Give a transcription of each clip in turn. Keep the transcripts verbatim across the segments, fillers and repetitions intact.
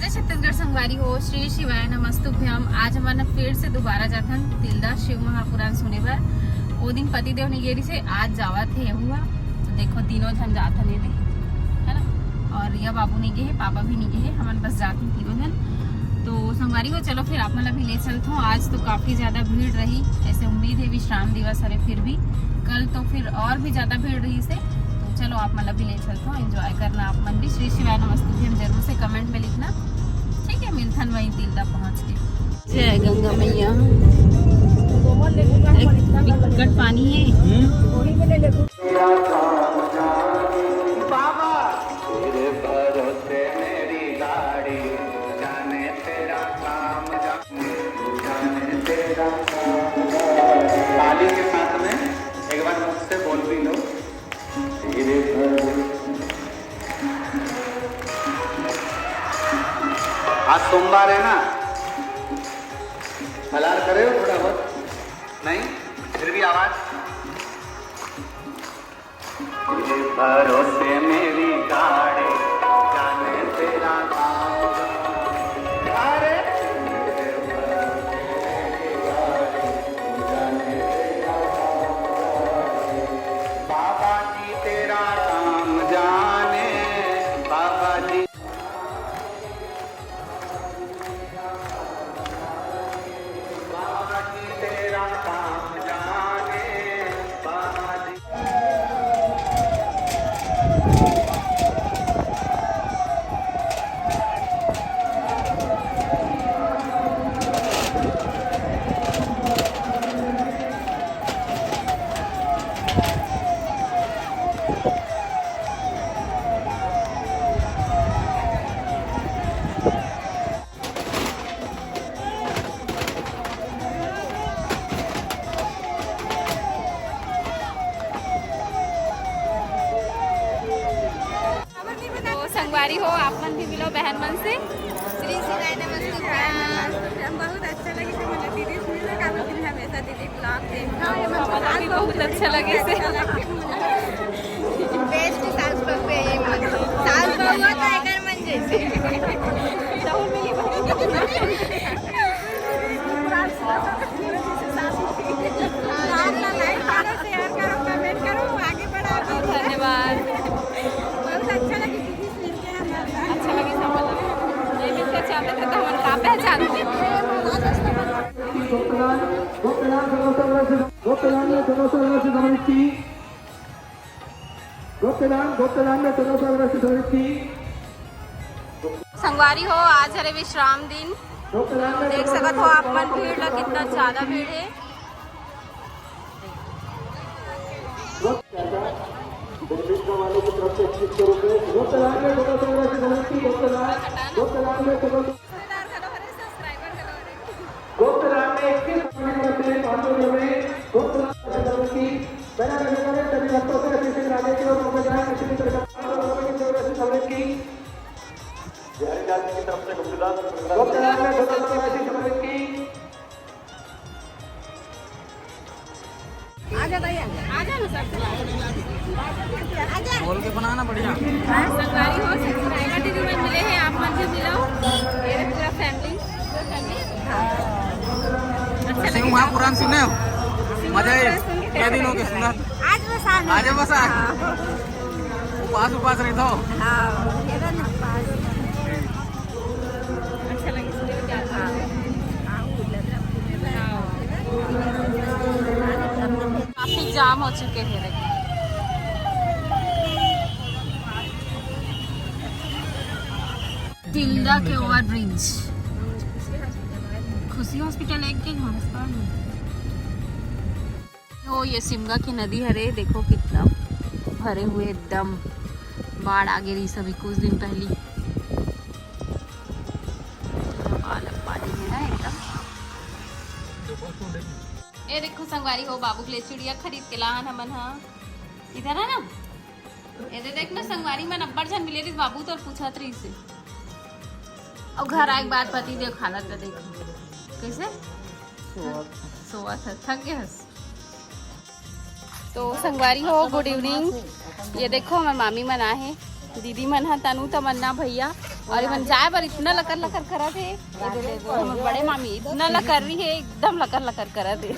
छत्तीसगढ़ संगवारी हो, श्री शिवाय नमस्तुभ्यम। आज हमन फिर से दोबारा जाथन तिल्दा शिव महापुराण सुने बर। वो दिन पति देव नइ गे रहिसे, आज जावत हे हुआ। तो देखो, तीनों झन जाथन ये दे, है ना। और रिया बाबू नइ गे हे, पापा भी नइ गे हे, हमन बस जाथन तीनों झन। तो संगवारी हो, चलो फिर आप मन ला भी ले चलथों। आज तो काफी ज्यादा भीड़ रही, ऐसे उम्मीद है विश्राम दिवस हरे, फिर भी कल तो फिर और भी ज्यादा भीड़ रहिसे। तो चलो आप मन ला भी ले चलथों, एंजॉय करना आप मन भी। श्री शिवाय नमस्तुभ्यम जरूर से कमेंट में लिखना, ठीक है। मिलथन वहीं तिल्दा पहुंच के। जय गंगा मैया। एक बिकट पानी है। ताली के साथ में एक बार मुझसे बोल भी लो। आज सोमवार है ना, फलार करे हो थोड़ा बहुत? नहीं, फिर भी आवाज। भरोसे मेरी गाड़ी, जाने तेरा काम। अरे, बाबा जी तेरा काम जाने, बाबा जी। तो संगवारी हो, आप मन भी मिलो बहन मन से। श्री शिवाय नमस्तुभ्यम। बहुत अच्छा लगे थे, मतलब दीदी से मिलने का, लेकिन हमेशा दीदी ब्लॉग देखा। हाँ, ये मतलब भी बहुत अच्छा लगे से। बेस्ट सास बहू है ये मन। सास बहू तो एकर मन जैसे। लाइक करो, शेयर करो, कमेंट करो, आगे बढ़ाओ। धन्यवाद। बहुत अच्छा लगे दीदी से मिलके हमारा। अच्छा लगे सब लोग। ये भी पहचानते थे तो हम का पहचानते। गोपदान में दोनों सौ वर्ष की गोपदान में दोनों सौ वर्ष की संगवारी हो, आज हरे विश्राम दिन। देख सकत हो आप मन भीड़ ला, कितना ज्यादा भीड़ है। आ जा भैया, आ जा ना सर। आ जा। बोल के बनाना बढ़िया। हाँ, संगवारी हो, सब्सक्राइबर दीदी मन मिले हैं, आप मन भी मिलो। ये पूरा फैमिली, पूरा फैमिली। हाँ। अच्छा लगे। महापुराण सुने हो? मजा आए। कै दिन हो गए सुना? आज बस आ गए। आज बस आ। हाँ। उपास, उपास रहिथो। हाँ, ये रहा ना उपास। अच्छा लगे, सुने हो क्या? हाँ। काफी जाम हो चुके हैं, देखो। तिल्दा के ओवर ब्रिज, खुशी हॉस्पिटल एक के अस्पताल है। ओ, ये सिमगा के नदी हरे, देखो कितना भरे हुए एकदम। बाढ़ आ गे रही सभी कुछ दिन पहली। पानी है ना एकदम। ये देखो संगवारी हो, बाबू के लिए चिड़िया खरीद के लाहन हमन हा। इधर है ना, ये दे देख ना, संगवारी मन अब्बड़ झन मिले रहिस, बाबू तोर पूछत रहिस हे। अउ घर आए के बाद पति देव हालत ला देख, कैसे सोवत हे, थक गए हस। तो संगवारी हो, गुड इवनिंग। ये देखो, हमार मामी मन आए हे, दीदी मन ह तनु तमन्ना भैया और ये मन जाए बर इतना लकर लकर करत हे। हमर बड़े मामी इतना लकर रही है, एकदम लकर लकर करत है।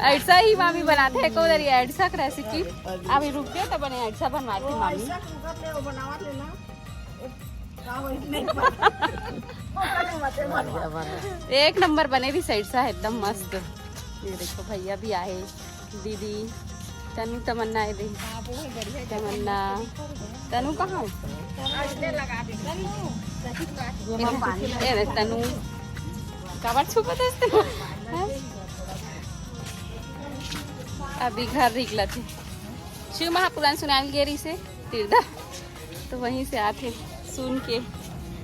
ऐसा ही मामी बनाते हैं को दरी ऐसा रेसिपी। अभी रुक गए तो बने ऐसा बनवाती मामी। एक नंबर बने रही साइड सा एकदम मस्त। ये देखो भैया भी आए, दीदी तनु तमन्ना है दे। तमन्ना तनु कहाँ है? ए रे तनु काबर छुपत हस तनु? अभी घर निकलत हे। शिव महापुराण सुनायल गे रहिसे तीर्था, तो वहीं से आथे सुन के।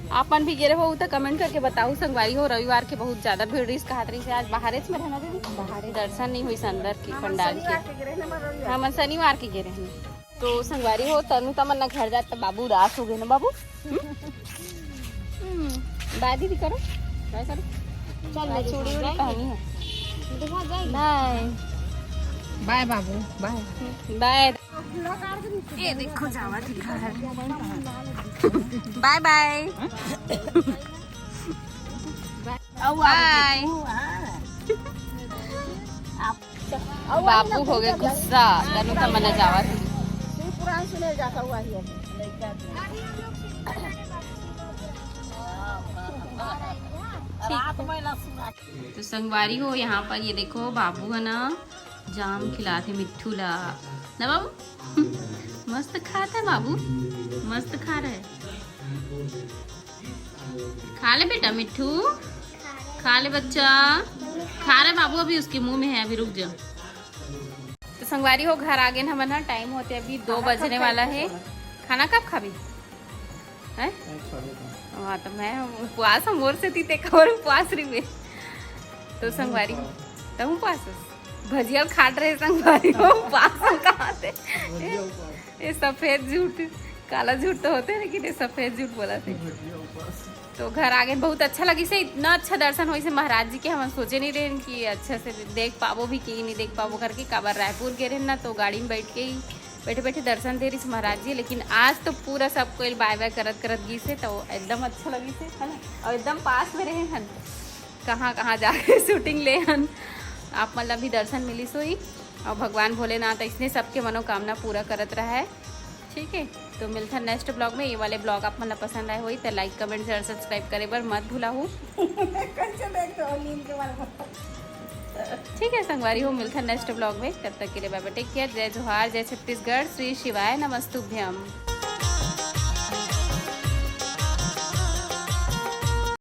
आप मन भी गे रहो तो कमेंट करके बताओ संगवारी हो। रविवार के बहुत ज्यादा भीड़ रहिस कहत रहिसे, आज बाहरेच में रहना दीदी, बाहरे दर्शन नहीं हुई अंदर के पंडाल के। हम शनिवार के गे रहे। तो संगवारी हो तनु तमन्ना घर जात तो बाबू उदास हो गए ना बाबू। हम्म? हम्म, बाय दीदी करो, बाय करो। चल मैं चूड़ी उड़ी पहनी है। बाय। बाय बाबू, बाय। बाय। ये देखो जावा थी घर। बाय बाय। बाय। बाबू हो गए गुस्सा, तनु तमन्ना जावा थी। शिव पुराण सुने जाता हुआ ही है। तो संगवारी हो, यहाँ पर ये देखो बाबू है ना, जाम खिलात हे मिट्ठू ला ना बाबू। मस्त खात है बाबू, मस्त खा रहे। खा ले बेटा मिट्ठू, खा ले बच्चा, खा रहे बाबू। अभी उसके मुंह में है, अभी रुक जा। तो संगवारी हो, घर आ गए हमन ह। टाइम होते अभी दो बजने वाला है। खाना कब खाबी? हैं? हाँ, तो मैं उपवास हम और से तीते कवर उपवास रही में। तो संगवारी, तहूँ उपवास हस? भजिया खाट रहे संगवारी हो, उपवास हम कहाँ थे? ये सफेद झूठ, काला झूठ तो होते हैं, लेकिन ये सफेद झूठ बोला थे। तो घर आ गए, बहुत अच्छा लगिस हे, इतना अच्छा दर्शन होइस हे महाराज जी के, हम सोचे नहीं रहे कि अच्छा से देख पाबो भी कि नहीं देख पाबो करके। काबर रायपुर गे रहे ना, तो गाड़ी में बैठ के ही बैठे बैठे दर्शन दे रहिस महाराज जी। लेकिन आज तो पूरा सब कोई बाय बाय करत करत गिस हे, तो एकदम अच्छा लगिस हे, है ना? और एकदम पास में रहे हन, कहाँ कहाँ जाके शूटिंग ले हन, आप मन ला भी दर्शन मिलिस होही। और भगवान भोलेनाथ इसने सबके मनोकामना पूरा करत रहा है। ठीक है, तो मिलथन नेक्स्ट ब्लॉग में। ये वाले ब्लॉग आप मन ला पसंद आए होही तो लाइक, कमेंट, शेयर, सब्सक्राइब करे बर मत भुलाहू। कैसे देखते हो नींद के बारे में? ठीक है संगवारी हो, मिलथन नेक्स्ट ब्लॉग में। तब तक के लिए बाय बाय, टेक केयर, जय जोहार, जय छत्तीसगढ़, श्री शिवाय नमस्तुभ्यम।